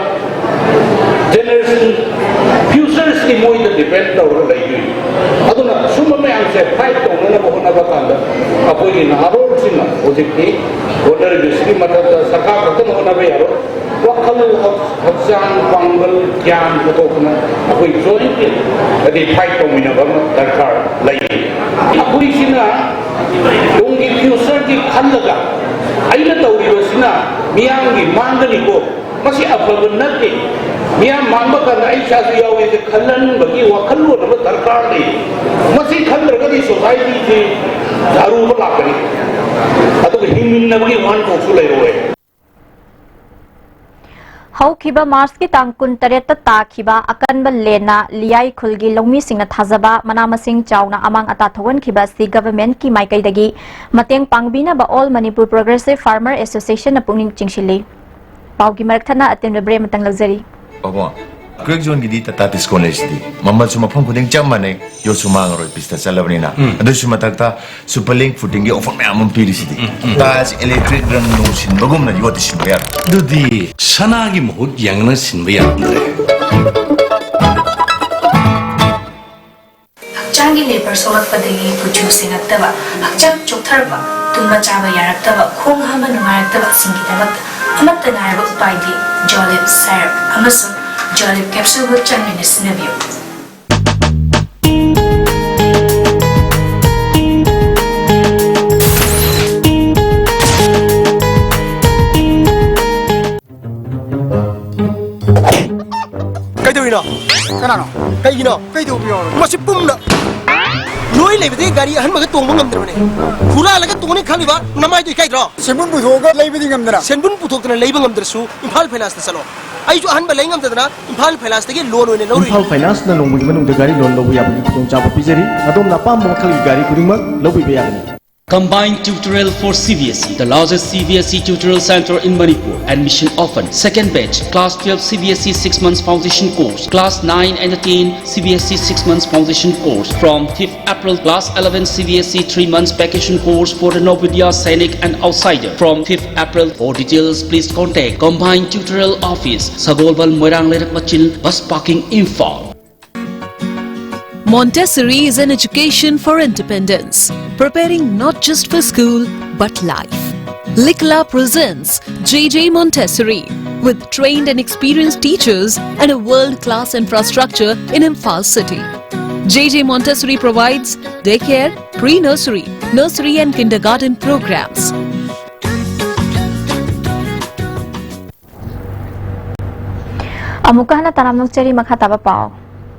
generation, futureꯁꯤ ꯃꯣꯏꯗ depend ꯇꯧꯔꯒ ꯂꯩꯗꯣꯏꯅꯤ꯫ ꯑꯗꯨꯅ ꯁꯨꯝꯕ ꯃꯌꯥꯝꯁꯦ fight ꯇꯧꯅꯅꯕ ꯍꯣꯠꯅꯕ ꯀꯥꯟꯗ ꯑꯩꯈꯣꯏꯒꯤ ꯅꯍꯥꯔꯣꯜꯁꯤꯡꯅ ꯍꯧꯖꯤꯛꯇꯤ ꯍꯣꯠꯅꯔꯤꯕꯁꯤꯒꯤ ꯃꯊꯛꯇ ꯁꯔꯀꯥꯔ ꯈꯛꯇꯅ ꯍꯣꯠꯅꯕ ꯌꯥꯔꯣꯏ꯫ ꯋꯥꯈꯜ, ꯍꯛꯆꯥꯡ, ꯄꯥꯡꯒꯜ, ꯒ꯭ꯌꯥꯟ ꯄꯨꯊꯣꯛꯇꯅ ꯑꯩꯈꯣꯏ jointly ꯍꯥꯏꯗꯤ fight ꯇꯧꯃꯤꯟꯅꯕ ꯑꯃ ꯗꯔꯀꯥꯔ ꯂꯩ꯫ ꯑꯩꯈꯣꯏꯁꯤꯅ ꯇꯨꯡꯒꯤ futureꯒꯤ ꯈꯜꯂꯒ ꯑꯩꯅ ꯇꯧꯔꯤꯕꯁꯤꯅ ꯃꯤꯌꯥꯝꯒꯤ ꯃꯥꯡꯒꯅꯤꯀꯣ, ꯃꯁꯤ ꯑꯐꯕ ꯅꯠꯇꯦ, ꯃꯤꯌꯥꯝ ꯃꯥꯡꯕ ꯀꯥꯟꯗ ꯑꯩ ꯏꯁꯥꯁꯨ ꯌꯥꯎꯏꯁꯦ ꯈꯜꯍꯟꯕꯒꯤ ꯋꯥꯈꯜꯂꯣꯟ ꯑꯃ ꯗꯔꯀꯥꯔ ꯂꯩ꯫ ꯃꯁꯤ ꯈꯟꯗ꯭ꯔꯒꯗꯤ societyꯁꯤ ꯑꯔꯨꯕ ꯂꯥꯛꯀꯅꯤ, ꯑꯗꯨꯒ ꯍꯤꯡꯃꯤꯟꯅꯕꯒꯤ ꯋꯥꯍꯟꯊꯣꯛꯁꯨ ꯂꯩꯔꯣꯏ꯫ ꯍꯧꯈꯤꯕ ꯃꯥꯔꯆꯀꯤ ꯇꯥꯡ ꯀꯨꯟꯇꯔꯦꯠꯇ ꯇꯥꯈꯤꯕ ꯑꯀꯟꯕ ꯂꯦꯟꯅ ꯂꯤꯌꯥꯏ ꯈꯨꯜꯒꯤ ꯂꯧꯃꯤꯁꯤꯡꯅ ꯊꯥꯖꯕ ꯃꯅꯥ ꯃꯁꯤꯡ ꯆꯥꯎꯅ ꯑꯃꯥꯡ ꯑꯇꯥ ꯊꯣꯛꯍꯟꯈꯤꯕ ꯑꯁꯤ governmentꯀꯤ ꯃꯥꯏꯀꯩꯗꯒꯤ ꯃꯇꯦꯡ ꯄꯥꯡꯕꯤꯅꯕ All Manipur Progressive Farmer Associationꯅ ꯄꯨꯛꯅꯤꯡ ꯆꯤꯡꯁꯤꯜꯂꯤ꯫ ꯄꯥꯎꯒꯤ ꯃꯔꯛ ꯊꯠꯅ ꯑꯇꯦꯟꯕ break ꯑꯃꯇꯪ ꯂꯧꯖꯔꯤ꯫ ꯑꯕꯣ, crack zoneꯒꯤꯗꯤ Tata Tiscon ꯂꯩꯁꯤꯗꯤ꯫ ꯃꯃꯜꯁꯨ ꯃꯐꯝ ꯈꯨꯗꯤꯡ ꯆꯞ ꯃꯥꯟꯅꯩ, ꯌꯣꯠꯁꯨ ꯃꯥꯡꯉꯔꯣꯏ, ꯄꯤꯁꯇ ꯆꯠꯂꯕꯅꯤꯅ꯫ ꯑꯗꯨꯁꯨ ꯃꯊꯛꯇ Superlink Footingꯒꯤ offer ꯃꯌꯥꯝ ꯑꯃ ꯄꯤꯔꯤꯁꯤꯗꯤ꯫ Taj Electric ꯔꯪ ꯅꯨꯡ ꯁꯤꯟꯕꯒꯨꯝꯅ ꯌꯣꯠꯇꯤ ꯁꯤꯟꯕ ꯌꯥꯔꯦ꯫ ꯑꯗꯨꯗꯤ ꯁꯅꯥꯒꯤ ꯃꯍꯨꯠ ꯌꯦꯡꯅ ꯁꯤꯟꯕ ꯌꯥꯔꯝꯗ꯭ꯔꯦ꯫ ꯍꯛꯆꯥꯡꯒꯤ ꯂꯦꯕꯔ ꯁꯣꯛꯂꯛꯄꯗꯒꯤ ꯀꯨꯆꯨ ꯁꯦꯡꯉꯛꯇꯕ, ꯍꯛꯆꯥꯡ ꯆꯣꯛꯊꯔꯛꯄ, ꯇꯨꯝꯕ ꯆꯥꯕ ꯌꯥꯔꯛꯇꯕ, ꯈꯣꯡ ꯍꯥꯝꯕ ꯅꯨꯡꯉꯥꯏꯔꯛꯇꯕ ꯑꯁꯤꯡꯒꯤꯗꯃꯛꯇ ꯑꯃꯠꯇ ꯉꯥꯏꯔꯕ ꯎꯄꯥꯏꯗꯤ Jolib syrup ꯑꯃꯁꯨꯡ Jolib capsule ꯒ ꯆꯥꯡ ꯅꯥꯏꯅ ꯁꯤꯖꯤꯟꯅꯕꯤꯌꯨ꯫ ꯀꯅꯥꯅꯣ? ꯀꯩꯒꯤꯅꯣ? ꯀꯩꯗꯧꯕ ꯌꯥꯎꯔꯒꯦ? ꯃꯁꯤ ꯄꯨꯝꯅ ꯂꯣꯏ ꯂꯩꯕꯗꯒꯤ ꯒꯥꯔꯤ ꯑꯍꯟꯕꯒ ꯇꯣꯡꯕ ꯉꯝꯗ꯭ꯔꯕꯅꯦ꯫ ꯍꯨꯔꯥꯜꯂꯒ ꯇꯣꯡꯅꯤ ꯈꯜꯂꯤꯕ ꯅꯃꯥꯏꯗꯣ ꯏꯀꯥꯏꯗ꯭ꯔꯣ? ꯁꯦꯟꯕꯨꯟ ꯄꯨꯊꯣꯛꯑꯒ ꯂꯩꯕꯗꯤ ꯉꯝꯗꯅ꯫ ꯁꯦꯟꯕꯨꯟ ꯄꯨꯊꯣꯛꯇꯅ ꯂꯩꯕ ꯉꯝꯗ꯭ꯔꯁꯨ ꯏꯝꯐꯥꯜ ꯐꯥꯏꯅꯥꯟꯁꯇ ꯆꯠꯂꯣ꯫ ꯑꯩꯁꯨ ꯑꯍꯟꯕ ꯂꯩ ꯉꯝꯗꯗꯅ ꯏꯝꯐꯥꯜ ꯐꯥꯏꯅꯥꯟꯁꯇꯒꯤ ꯂꯣꯟ ꯑꯣꯏꯅ ꯂꯧꯔꯨꯏ꯫ ꯏꯝꯐꯥꯜ ꯐꯥꯏꯅꯥꯟꯁꯅ ꯅꯣꯡꯃꯒꯤ ꯃꯅꯨꯡꯗ ꯒꯥꯔꯤ ꯂꯣꯟ ꯂꯧꯕ ꯌꯥꯕꯒꯤ ꯈꯨꯗꯣꯡꯆꯥꯕ ꯄꯤꯖꯔꯤ꯫ ꯑꯗꯣꯝꯅ ꯑꯄꯥꯝꯕ ꯃꯈꯜꯒꯤ ꯒꯥꯔꯤ ꯈꯨꯗꯤꯡꯃꯛ ꯂꯧꯕꯤꯕ ꯌꯥꯒꯅꯤ꯫ Combined Tutorial for C B S E, the largest C B S E tutorial center in Manipur. Admission open. Second batch, Class twelve C B S E six months foundation course, Class nine and ten C B S E six months foundation course from fifth April, Class eleven C B S E three months vacation course for the Navodaya Sainik and outsider from fifth April. For details, please contact Combined Tutorial Office, Sagolbal, Moirang Leirak Machil, Bus Parking, Imphal. Montessori is an education for independence, preparing not just for school but life. Likla presents J J Montessori, with trained and experienced teachers and a world class infrastructure in Imphal city. J J Montessori provides daycare, pre nursery, nursery and kindergarten programs. ꯑꯃꯨꯛꯀ ꯍꯟꯅ ꯇꯔꯥꯝꯅ ꯑꯣꯛꯆꯔꯤ꯫ ꯃꯈꯥ ꯇꯥꯕ ꯄꯥꯎ꯫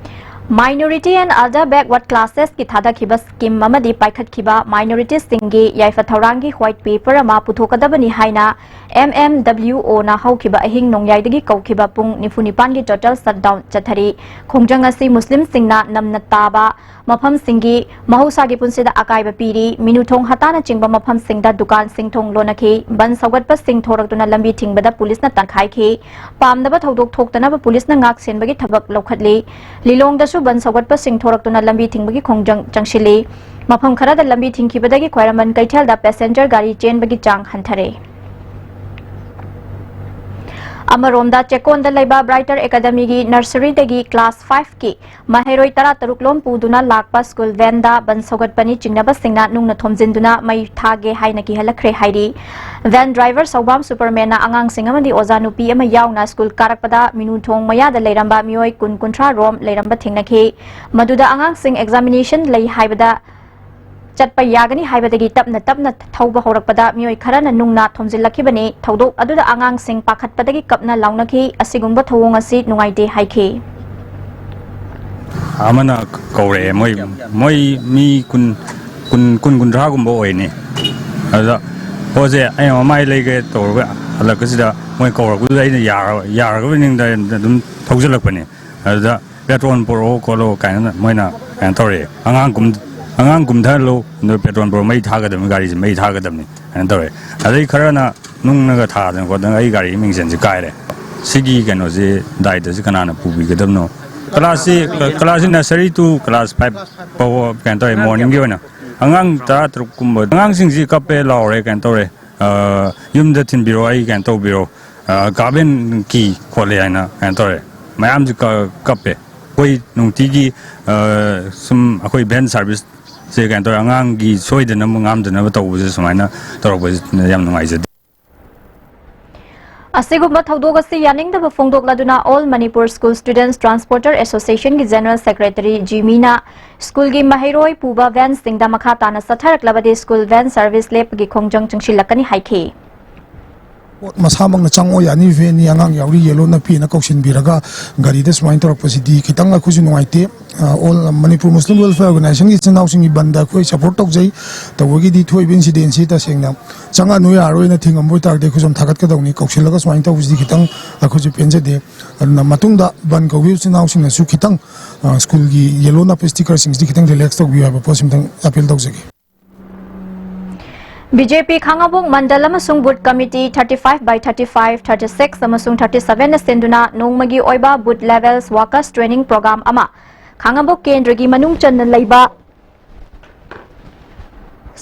Minority and Other Backward Classes ꯀꯤ ꯊꯥꯗꯈꯤꯕ ꯁ꯭ꯀꯤꯝ ꯑꯃꯗꯤ ꯄꯥꯏꯈꯠꯈꯤꯕ ꯃꯥꯏꯅꯣꯔꯤꯇꯤꯁꯤꯡꯒꯤ ꯌꯥꯏꯐ ꯊꯧꯔꯥꯡꯒꯤ ꯋꯥꯏꯠ ꯄꯦꯄꯔ ꯑꯃ ꯄꯨꯊꯣꯛꯀꯗꯕꯅꯤ ꯍꯥꯏꯅ M M W O ꯅ ꯍꯧꯈꯤꯕ ꯑꯍꯤꯡ ꯅꯣꯡꯌꯥꯏꯗꯒꯤ ꯀꯧꯈꯤꯕ ꯄꯨꯡ ꯅꯤꯐꯨ ꯅꯤꯄꯥꯟꯒꯤ ꯇꯣꯇꯦꯜ ꯁꯠꯗꯥꯎꯟ ꯆꯠꯊꯔꯤ꯫ ꯈꯣꯡꯖꯪ ꯑꯁꯤ ꯃꯨꯁꯂꯤꯝꯁꯤꯡꯅ ꯅꯝꯅ ꯇꯥꯕ ꯃꯐꯝꯁꯤꯡꯒꯤ ꯃꯍꯧꯁꯥꯒꯤ ꯄꯨꯟꯁꯤꯗ ꯑꯀꯥꯏꯕ ꯄꯤꯔꯤ꯫ ꯃꯤꯅꯨꯊꯣꯡ ꯍꯇꯥꯅꯆꯤꯡꯕ ꯃꯐꯝꯁꯤꯡꯗ ꯗꯨꯀꯥꯟꯁꯤꯡ ꯊꯣꯡ ꯂꯣꯟꯅꯈꯤ꯫ ꯕꯟ ꯁꯧꯒꯠꯄꯁꯤꯡ ꯊꯣꯔꯛꯇꯨꯅ ꯂꯝꯕꯤ ꯊꯤꯡꯕꯗ ꯄꯨꯂꯤꯁꯅ ꯇꯥꯟꯈꯥꯏꯈꯤ꯫ ꯄꯥꯝꯗꯕ ꯊꯧꯗꯣꯛ ꯊꯣꯛꯇꯅꯕ ꯄꯨꯂꯤꯁꯅ ꯉꯥꯛ ꯁꯦꯟꯕꯒꯤ ꯊꯕꯛ ꯂꯧꯈꯠꯂꯤ꯫ ꯂꯤꯂꯣꯡꯗꯁꯨ ꯕꯟ ꯁꯧꯒꯠꯄꯁꯤꯡ ꯊꯣꯔꯛꯇꯨꯅ ꯂꯝꯕꯤ ꯊꯤꯡꯕꯒꯤ ꯈꯣꯡꯖꯪ ꯆꯪꯁꯤꯜꯂꯤ꯫ ꯃꯐꯝ ꯈꯔꯗ ꯂꯝꯕꯤ ꯊꯤꯡꯈꯤꯕꯗꯒꯤ ꯈ꯭ꯋꯥꯏꯔꯝꯕꯟ ꯀꯩꯊꯦꯜꯗ ꯄꯦꯁꯦꯟꯖꯔ ꯒꯥꯔꯤ ꯆꯦꯟꯕꯒꯤ ꯆꯥꯡ ꯍꯟꯊꯔꯦ꯫ ꯑꯃꯔꯣꯝꯗ, ꯆꯦꯛꯀꯣꯟꯗ ꯂꯩꯕ ꯕ꯭ꯔꯥꯏꯇꯔ ꯑꯦꯀꯥꯗꯃꯤꯒꯤ ꯅꯔꯁꯔꯤꯗꯒꯤ ꯀ꯭ꯂꯥꯁ ꯐꯥꯏꯚꯀꯤ ꯃꯍꯩꯔꯣꯏ ꯇꯔꯥꯇꯔꯨꯛ ꯂꯣꯝ ꯄꯨꯗꯨꯅ ꯂꯥꯛꯄ ꯁ꯭ꯀꯨꯜ ꯚꯦꯟꯗ ꯕꯟ ꯁꯧꯒꯠꯄꯅꯤ ꯆꯤꯡꯅꯕꯁꯤꯡꯅ ꯅꯨꯡꯅ ꯊꯣꯝꯖꯤꯟꯗꯨꯅ ꯃꯩ ꯊꯥꯒꯦ ꯍꯥꯏꯅ ꯀꯤꯍꯜꯂꯛꯈ꯭ꯔꯦ ꯍꯥꯏꯔꯤ꯫ ꯚꯦꯟ ꯗ꯭ꯔꯥꯏꯚꯔ ꯁꯧꯕꯥꯝ ꯁꯨꯄꯔꯃꯦꯟꯅ ꯑꯉꯥꯡꯁꯤꯡ ꯑꯃꯗꯤ ꯑꯣꯖꯥ ꯅꯨꯄꯤ ꯑꯃ ꯌꯥꯎꯅ ꯁ꯭ꯀꯨꯜ ꯀꯥꯔꯛꯄꯗ ꯃꯤꯅꯨ ꯊꯣꯡ ꯃꯌꯥꯗ ꯂꯩꯔꯝꯕ ꯃꯤꯑꯣꯏ ꯀꯨꯟ ꯀꯨꯟꯊ꯭ꯔꯥ ꯔꯣꯝ ꯂꯩꯔꯝꯕ ꯊꯦꯡꯅꯈꯤ꯫ ꯃꯗꯨꯗ ꯑꯉꯥꯡꯁꯤꯡ ꯑꯦꯛꯖꯥꯃꯤꯅꯦꯁꯟ ꯂꯩ ꯍꯥꯏꯕꯗ ꯆꯠꯄ ꯌꯥꯒꯅꯤ ꯍꯥꯏꯕꯗꯒꯤ ꯇꯞꯅ ꯇꯞꯅ ꯊꯧꯕ ꯍꯧꯔꯛꯄꯗ ꯃꯤꯑꯣꯏ ꯈꯔꯅ ꯅꯨꯡꯅ ꯊꯣꯝꯖꯤꯜꯂꯛꯈꯤꯕꯅꯤ꯫ ꯊꯧꯗꯣꯛ ꯑꯗꯨꯗ ꯑꯉꯥꯡꯁꯤꯡ ꯄꯥꯈꯠꯄꯗꯒꯤ ꯀꯞꯅ ꯂꯥꯎꯅꯈꯤ꯫ ꯑꯁꯤꯒꯨꯝꯕ ꯊꯧꯑꯣꯡ ꯑꯁꯤ ꯅꯨꯡꯉꯥꯏꯇꯦ ꯍꯥꯏꯈꯤ꯫ ꯑꯃꯅ ꯀꯧꯔꯛꯑꯦ, ꯃꯣꯏ ꯃꯣꯏ ꯃꯤ ꯀꯨꯟ ꯀꯨꯟ ꯀꯨꯟ ꯀꯨꯟꯊ꯭ꯔꯥꯒꯨꯝꯕ ꯑꯣꯏꯅꯤ꯫ ꯑꯗꯨꯗ ꯄꯣꯠꯁꯦ ꯑꯩꯅ ꯃꯃꯥꯏ ꯂꯩꯒꯦ ꯇꯧꯔꯒ ꯍꯜꯂꯛꯄꯁꯤꯗ ꯃꯣꯏ ꯀꯧꯔꯛꯄꯗꯨꯗ ꯑꯩꯅ ꯌꯥꯔ- ꯌꯥꯔꯒꯕꯅꯤꯡꯗ ꯑꯗꯨꯝ ꯊꯧꯖꯤꯜꯂꯛꯄꯅꯦ꯫ ꯑꯗꯨꯗ ꯄꯦꯇ꯭ꯔꯣꯜ ꯄꯨꯔꯛꯑꯣ ꯈꯣꯠꯂꯣ ꯀꯥꯏꯅ ꯃꯣꯏꯅ ꯀꯩꯅꯣ ꯇꯧꯔꯛꯑꯦ, "ꯑꯉꯥꯡ ꯀꯨꯝ ꯑꯉꯥꯡ ꯀꯨꯝꯊꯍꯜꯂꯨ, ꯑꯗꯨ ꯄꯦꯇ꯭ꯔꯣꯜ ꯄꯨꯔꯛꯑꯣ, ꯃꯩ ꯊꯥꯒꯗꯕꯅꯤ, ꯒꯥꯔꯤꯁꯦ ꯃꯩ ꯊꯥꯒꯗꯕꯅꯤ" ꯀꯥꯏꯅ ꯇꯧꯔꯛꯑꯦ꯫ ꯑꯗꯩ ꯈꯔꯅ ꯅꯨꯡꯅꯒ ꯊꯥꯗꯅ ꯈꯣꯠꯇꯅ ꯑꯩ ꯒꯥꯔꯤ ꯃꯤꯡꯆꯟꯁꯦ ꯀꯥꯏꯔꯦ꯫ ꯁꯤꯒꯤ ꯀꯩꯅꯣꯁꯤ, ꯗꯥꯏꯇꯁꯤ ꯀꯅꯥꯅ ꯄꯨꯕꯤꯒꯗꯕꯅꯣ? ꯀ꯭ꯂꯥꯁꯁꯤ ꯀ꯭ꯂꯥꯁꯁꯤ ꯅꯔꯁꯔꯤ ꯇꯨ ꯀ꯭ꯂꯥꯁ ꯐꯥꯏꯚ ꯐꯥꯎꯕ ꯀꯩꯅꯣ ꯇꯧꯔꯦ꯫ ꯃꯣꯔꯅꯤꯡꯒꯤ ꯑꯣꯏꯅ ꯑꯉꯥꯡ ꯇꯔꯥ ꯇꯔꯨꯛ ꯀꯨꯝꯕ ꯑꯉꯥꯡꯁꯤꯡꯁꯤ ꯀꯞꯄꯦ ꯂꯥꯎꯔꯦ, ꯀꯩꯅꯣ ꯇꯧꯔꯦ, ꯑ, "ꯌꯨꯝꯗ ꯊꯤꯟꯕꯤꯔꯣ, ꯑꯩ ꯀꯩꯅꯣ ꯇꯧꯕꯤꯔꯣ, ꯑ, ꯒꯥꯔꯕꯦꯟ ꯀꯤ ꯈꯣꯠꯂꯦ" ꯍꯥꯏꯅ ꯀꯩꯅꯣ ꯇꯧꯔꯦ꯫ ꯃꯌꯥꯝꯁꯤ ꯀ- ꯀꯞꯄꯦ꯫ ꯑꯩꯈꯣꯏ ꯅꯨꯡꯇꯤꯒꯤ, ꯑ, ꯁꯨꯝ ꯑꯩꯈꯣꯏ ꯚꯦꯟ ꯁꯥꯔꯚꯤꯁꯁꯦ ꯀꯩꯅꯣ ꯇꯧꯔꯦ, ꯑꯉꯥꯡꯒꯤ ꯁꯣꯏꯗꯅꯕ ꯉꯥꯝꯗꯅꯕ ꯇꯧꯕꯁꯦ ꯁꯨꯃꯥꯏꯅ ꯇꯧꯔꯛꯄꯁꯦ ꯌꯥꯝ ꯅꯨꯡꯉꯥꯏꯖꯗꯦ꯫ ꯑꯁꯤꯒꯨꯝꯕ ꯊꯧꯗꯣꯛ ꯑꯁꯤ ꯌꯥꯅꯤꯡꯗꯕ ꯐꯣꯡꯗꯣꯛꯂꯗꯨꯅ All Manipur School Students Transporter Association ꯒꯤ General Secretary ꯖꯤꯃꯤꯅ ꯁ꯭ꯀꯨꯜꯒꯤ ꯃꯍꯩꯔꯣꯏ ꯄꯨꯕ ꯚꯦꯟꯁꯤꯡꯗ ꯃꯈꯥ ꯇꯥꯅ ꯆꯠꯊꯔꯛꯂꯕꯗꯤ ꯁ꯭ꯀꯨꯜ ꯚꯦꯟ ꯁꯔꯚꯤꯁ ꯂꯦꯞꯄꯒꯤ ꯈꯣꯡꯖꯪ ꯆꯪꯁꯤꯜꯂꯛꯀꯅꯤ ꯍꯥꯏꯈꯤ꯫ ꯄꯣꯠ ꯃꯁꯥꯃꯛꯅ ꯆꯪꯉꯛꯑꯣ, ꯌꯥꯅꯤ ꯚꯦꯟꯅꯤ, ꯑꯉꯥꯡ ꯌꯥꯎꯔꯤ, ꯌꯦꯂꯣ ꯅꯞꯄꯤꯅ ꯀꯧꯁꯤꯟꯕꯤꯔꯒ ꯒꯥꯔꯤꯗ ꯁꯨꯃꯥꯏꯅ ꯇꯧꯔꯛꯄꯁꯤꯗꯤ ꯈꯤꯇꯪ ꯑꯩꯈꯣꯏꯁꯨ ꯅꯨꯡꯉꯥꯏꯇꯦ꯫ ꯑ, All Manipur Muslim Welfare Organization ꯒꯤ ꯏꯆꯤꯟ ꯏꯅꯥꯎꯁꯤꯡꯒꯤ ꯕꯟꯗ ꯑꯩꯈꯣꯏ ꯁꯄꯣꯔꯠ ꯇꯧꯖꯩ꯫ ꯇꯧꯕꯒꯤꯗꯤ ꯊꯣꯛꯏꯕ ꯏꯟꯁꯤꯗꯦꯟꯁꯤ ꯇꯁꯦꯡꯅ ꯆꯪꯉꯛꯑꯅꯨ ꯌꯥꯔꯣꯏꯅ ꯊꯤꯡꯉꯝꯕ ꯑꯣꯏꯇꯥꯔꯗꯤ ꯑꯩꯈꯣꯏꯁꯨ ꯌꯥꯝ ꯊꯥꯒꯠꯀꯗꯧꯅꯤ꯫ ꯀꯧꯁꯤꯜꯂꯒ ꯁꯨꯃꯥꯏꯅ ꯇꯧꯕꯁꯤꯗꯤ ꯈꯤꯇꯪ ꯑꯩꯈꯣꯏꯁꯨ ꯄꯦꯟꯖꯗꯦ꯫ ꯑꯗꯨꯅ ꯃꯇꯨꯡꯗ ꯕꯟ ꯀꯧꯕꯤꯕ ꯏꯆꯤꯟ ꯏꯅꯥꯎꯁꯤꯡꯅꯁꯨ ꯈꯤꯇꯪ, ꯑ, ꯁ꯭ꯀꯨꯜꯒꯤ ꯌꯦꯂꯣ ꯅꯞꯄ ꯁ꯭ꯇꯤꯀꯔꯁꯤꯡꯁꯤꯗꯤ ꯈꯤꯇꯪ ꯔꯤꯂꯦꯛꯁ ꯇꯧꯕꯤꯌꯨ ꯍꯥꯏꯕ ꯄꯣꯠꯁꯤꯃꯇꯪ ꯑꯄꯤꯜ ꯇꯧꯖꯒꯦ꯫ ꯕꯤ ꯖꯦ ꯄꯤ ꯈꯥꯉꯕꯣꯛ ꯃꯟꯗꯜ ꯑꯃꯁꯨꯡ booth committee thirty five by thirty five, thirty six ꯑꯃꯁꯨꯡ thirty seven ꯅ ꯁꯤꯟꯗꯨꯅ ꯅꯣꯡꯃꯒꯤ ꯑꯣꯏꯕ booth level workers training programme ꯑꯃ ꯈꯥꯉꯕꯣꯛ ꯀꯦꯟꯗ꯭ꯔꯒꯤ ꯃꯅꯨꯡ ꯆꯟꯅ ꯂꯩꯕ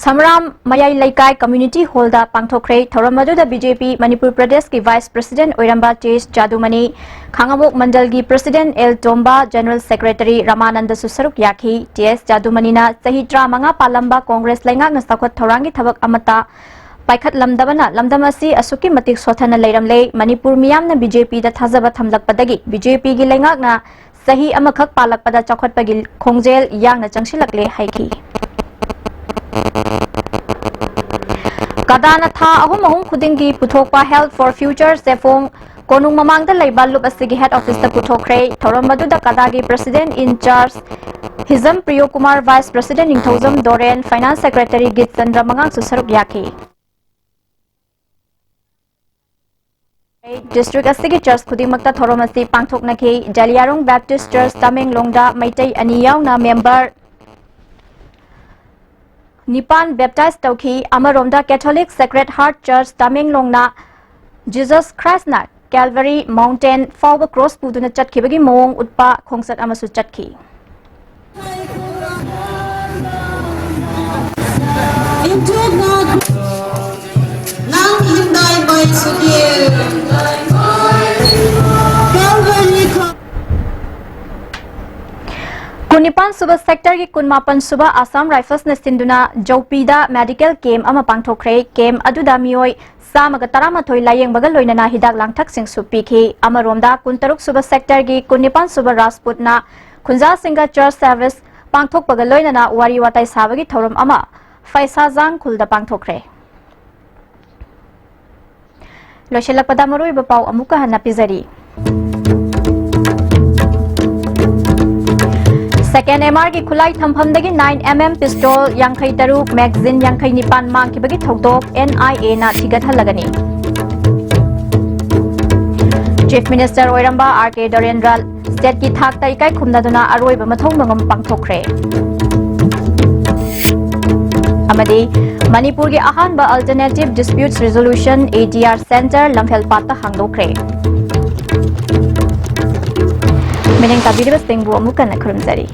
ꯁꯝꯔꯥꯝ ꯃꯌꯥꯏ ꯂꯩꯀꯥꯏ ꯀꯝꯃ꯭ꯌꯨꯅꯤꯇꯤ ꯍꯣꯜꯗ ꯄꯥꯡꯊꯣꯛꯈ꯭ꯔꯦ꯫ ꯊꯧꯔꯝ ꯑꯗꯨꯗ ꯕꯤ ꯖꯦ ꯄꯤ ꯃꯅꯤꯄꯨꯔ ꯄ꯭ꯔꯗꯦꯁꯀꯤ ꯚꯥꯏꯁ ꯄ꯭ꯔꯁꯤꯗꯦꯟꯠ ꯑꯣꯏꯔꯝꯕ ꯇꯦꯖ ꯖꯥꯗꯨꯃꯅꯤ, ꯈꯥꯉꯕꯣꯛ ꯃꯟꯗꯜꯒꯤ ꯄ꯭ꯔꯁꯤꯗꯦꯟꯠ ꯑꯦꯜ ꯇꯣꯝꯕ, ꯖꯦꯅꯔꯦꯜ ꯁꯦꯀ꯭ꯔꯦꯇꯔꯤ ꯔꯃꯥꯅꯟꯗꯁꯨ ꯁꯔꯨꯛ ꯌꯥꯈꯤ꯫ ꯇꯦꯖ ꯖꯥꯗꯨꯃꯅꯤꯅ ꯆꯍꯤ ꯇꯔꯥꯃꯉꯥ ꯄꯥꯜꯂꯝꯕ ꯀꯣꯡꯒ꯭ꯔꯦꯁ ꯂꯩꯉꯥꯛꯅ ꯆꯥꯎꯈꯠ ꯊꯧꯔꯥꯡꯒꯤ ꯊꯕꯛ ꯑꯃꯠꯇ ꯄꯥꯏꯈꯠꯂꯝꯗꯕꯅ ꯂꯝꯗꯝ ꯑꯁꯤ ꯑꯁꯨꯛꯀꯤ ꯃꯇꯤꯛ ꯁꯣꯠꯊꯅ ꯂꯩꯔꯝꯂꯦ꯫ ꯃꯅꯤꯄꯨꯔ ꯃꯤꯌꯥꯝꯅ ꯕꯤ ꯖꯦ ꯄꯤꯗ ꯊꯥꯖꯕ ꯊꯝꯂꯛꯄꯗꯒꯤ ꯕꯤ ꯖꯦ ꯄꯤꯒꯤ ꯂꯩꯉꯥꯛꯅ ꯆꯍꯤ ꯑꯃꯈꯛ ꯄꯥꯜꯂꯛꯄꯗ ꯆꯥꯎꯈꯠꯄꯒꯤ ꯈꯣꯡꯖꯦꯜ ꯌꯥꯡꯅ ꯆꯪꯁꯤꯜꯂꯛꯂꯦ ꯍꯥꯏꯈꯤ꯫ ꯀꯗꯥꯅ ꯊꯥ ꯑꯍꯨꯝ ꯑꯍꯨꯝ ꯈꯨꯗꯤꯡꯒꯤ ꯄꯨꯊꯣꯛꯄ Health for Future ꯆꯦꯐꯣꯡ ꯀꯣꯅꯨꯡ ꯃꯃꯥꯡꯗ ꯂꯩꯕ ꯂꯨꯞ ꯑꯁꯤꯒꯤ head office ꯇ ꯄꯨꯊꯣꯛꯈ꯭ꯔꯦ꯫ ꯊꯧꯔꯝ ꯑꯗꯨꯗ ꯀꯗꯥꯒꯤ president in charge Hijam ꯄ꯭ꯔꯤꯌꯣ Kumar, vice president Ningthoujam ꯗꯣꯔꯦꯟ, finance secretary ꯒꯤꯠꯆꯟꯗ꯭ꯔ ꯃꯉꯥꯡꯁꯨ ꯁꯔꯨꯛ ꯌꯥꯈꯤ꯫ District ꯑꯁꯤꯒꯤ church ꯈꯨꯗꯤꯡꯃꯛꯇ ꯊꯧꯔꯝ ꯑꯁꯤ ꯄꯥꯡꯊꯣꯛꯅꯈꯤ꯫ ꯖꯂꯤꯌꯥꯔꯣꯡ Baptist Church ꯇꯃꯦꯡꯂꯣꯡꯗ ꯃꯩꯇꯩ ꯑꯅꯤ ꯌꯥꯎꯅ member ꯅꯤꯄꯥꯟ baptize ꯇꯧꯈꯤ꯫ ꯑꯃꯔꯣꯝꯗ Catholic Sacred Heart Church ꯇꯃꯦꯡꯂꯣꯡꯅ Jesus Christꯅ Calvary Mountain ꯐꯥꯎꯕ cross ꯄꯨꯗꯨꯅ ꯆꯠꯈꯤꯕꯒꯤ ꯃꯑꯣꯡ ꯎꯠꯄ ꯈꯣꯡꯆꯠ ꯑꯃꯁꯨ ꯆꯠꯈꯤ꯫ ꯀꯨꯟꯅꯤꯄꯥꯟ ꯁꯨꯕ sectorꯒꯤ ꯀꯨꯟꯃꯥꯄꯟ ꯁꯨꯕ Assam Riflesꯅ ꯁꯤꯟꯗꯨꯅ ꯖꯧꯄꯤꯗ medical camp ꯑꯃ ꯄꯥꯡꯊꯣꯛꯈ꯭ꯔꯦ꯫ Camp ꯑꯗꯨꯗ ꯃꯤꯑꯣꯏ ꯆꯥꯝꯃꯒ ꯇꯔꯥꯃꯥꯊꯣꯏ ꯂꯥꯌꯦꯡꯕꯒ ꯂꯣꯏꯅꯅ ꯍꯤꯗꯥꯛ ꯂꯥꯡꯊꯛꯁꯤꯡꯁꯨ ꯄꯤꯈꯤ꯫ ꯑꯃꯔꯣꯝꯗ ꯀꯨꯟꯇꯔꯨꯛ ꯁꯨꯕ sectorꯒꯤ ꯀꯨꯟꯅꯤꯄꯥꯟ ꯁꯨꯕ ꯔꯥꯖꯄꯨꯠꯅ ꯈꯨꯟꯖꯥꯁꯤꯡꯒ church service ꯄꯥꯡꯊꯣꯛꯄꯒ ꯂꯣꯏꯅꯅ ꯋꯥꯔꯤ ꯋꯥꯇꯥꯏ ꯁꯥꯕꯒꯤ ꯊꯧꯔꯝ ꯑꯃ ꯐꯩꯁꯥꯖꯥꯡ ꯈꯨꯜꯗ ꯄꯥꯡꯊꯣꯛꯈ꯭ꯔꯦ꯫ ꯂꯣꯏꯁꯤꯜꯂꯛꯄꯗ ꯃꯔꯨꯑꯣꯏꯕ ꯄꯥꯎ ꯑꯃꯨꯛꯀ ꯍꯟꯅ ꯄꯤꯖꯔꯤ꯫ Second M R ꯒꯤ ꯈꯨꯠꯂꯥꯏ ꯊꯝꯐꯝꯗꯒꯤ nine M M pistol ꯌꯥꯡꯈꯩ ꯇꯔꯨꯛ, magazine ꯌꯥꯡꯈꯩ ꯅꯤꯄꯥꯟ ꯃꯥꯡꯈꯤꯕꯒꯤ ꯊꯧꯗꯣꯛ N I A ꯅ ꯊꯤꯒꯠꯍꯜꯂꯒꯅꯤ꯫ Chief Minister ꯑꯣꯏꯔꯝꯕ R K ꯗꯣꯔꯦꯟꯗ꯭ꯔ stateꯀꯤ ꯊꯥꯛꯇ ꯏꯀꯥꯏ ꯈꯨꯝꯅꯗꯨꯅ ꯑꯔꯣꯏꯕ ꯃꯊꯧ ꯃꯉꯝ ꯄꯥꯡꯊꯣꯛꯈ꯭ꯔꯦ꯫ ꯑꯃꯗꯤ ꯃꯅꯤꯄꯨꯔꯒꯤ ꯑꯍꯥꯟꯕ Alternative Disputes Resolution, A D R, Centre ꯂꯝꯐꯦꯜꯄꯥꯠꯇ ꯍꯥꯡꯗꯣꯛꯈ꯭ꯔꯦ꯫ ꯃꯤꯠꯌꯦꯡ ꯇꯥꯕꯤꯔꯤꯕꯁꯤꯡꯕꯨ ꯑꯃꯨꯛ ꯍꯟꯅ ꯈꯨꯔꯨꯝꯖꯔꯤ꯫